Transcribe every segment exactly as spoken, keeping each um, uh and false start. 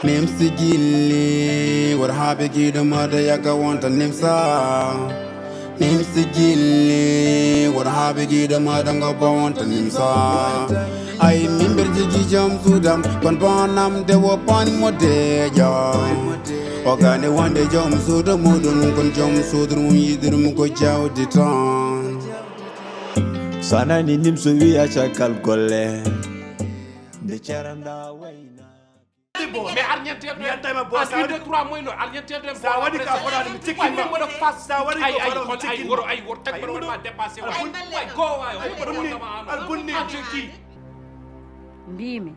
Nimsi gilli, wor habe gido mada yaka wanta nimsa. Nimsi gilli, wor habe gido mada ngo ba wanta nimsa. Ay mimber jigi jam sudam, kon banam de wo pan mo de ja. Ogane wande jam sudo mudun, kon jam sudur mu yidur mu ko jaw di tan. Sanani nimso wiya cakal golle. Nde caranda wayna. Mais arñentede Mi yaltayma bo en sa plus waɗi de ko- trois mois no arñentede sa waɗi ka fotaani mi cikkinma. Mbaɗa face Sa waɗi ay ko ay fotaani mi kon ay cikkinma. woro ay woro tagɓe ɗo ma dépassé wa Albunni. Ay go ay Albunni. Albunni. Arjeki. Mbimi,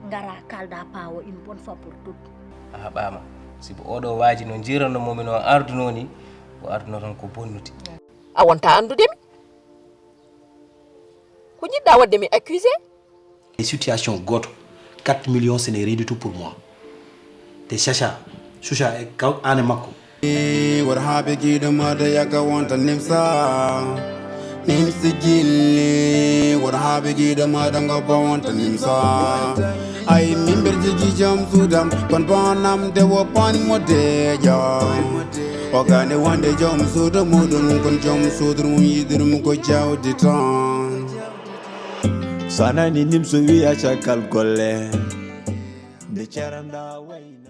ngara kalda pawo une bonne fois pour toutes. A haɓaama. Sibu oɗo waaji no njiranno momi no arduno ni, o arduno tan ko bonnude. A wonta anndude mi. Ko njiɗɗa waɗde mi accusé? E situation goto, quatre millions ce n'est rien du tout pour moi. Te Chacha, Chacha e kaw ane makko. Wor habe gido mada yaka wanta nimsa. Nimsi gilli, wor habe gido mada ngo ba wanta nimsa. Ay mimber jigi jam sudam, kon banam de wo pan mo de ja. Ogane wande jam sudo mudun, kon jam sudur mu yidur mu ko jaw di tan. Sanani nimso wiya cakal golle. Nde caranda wayna.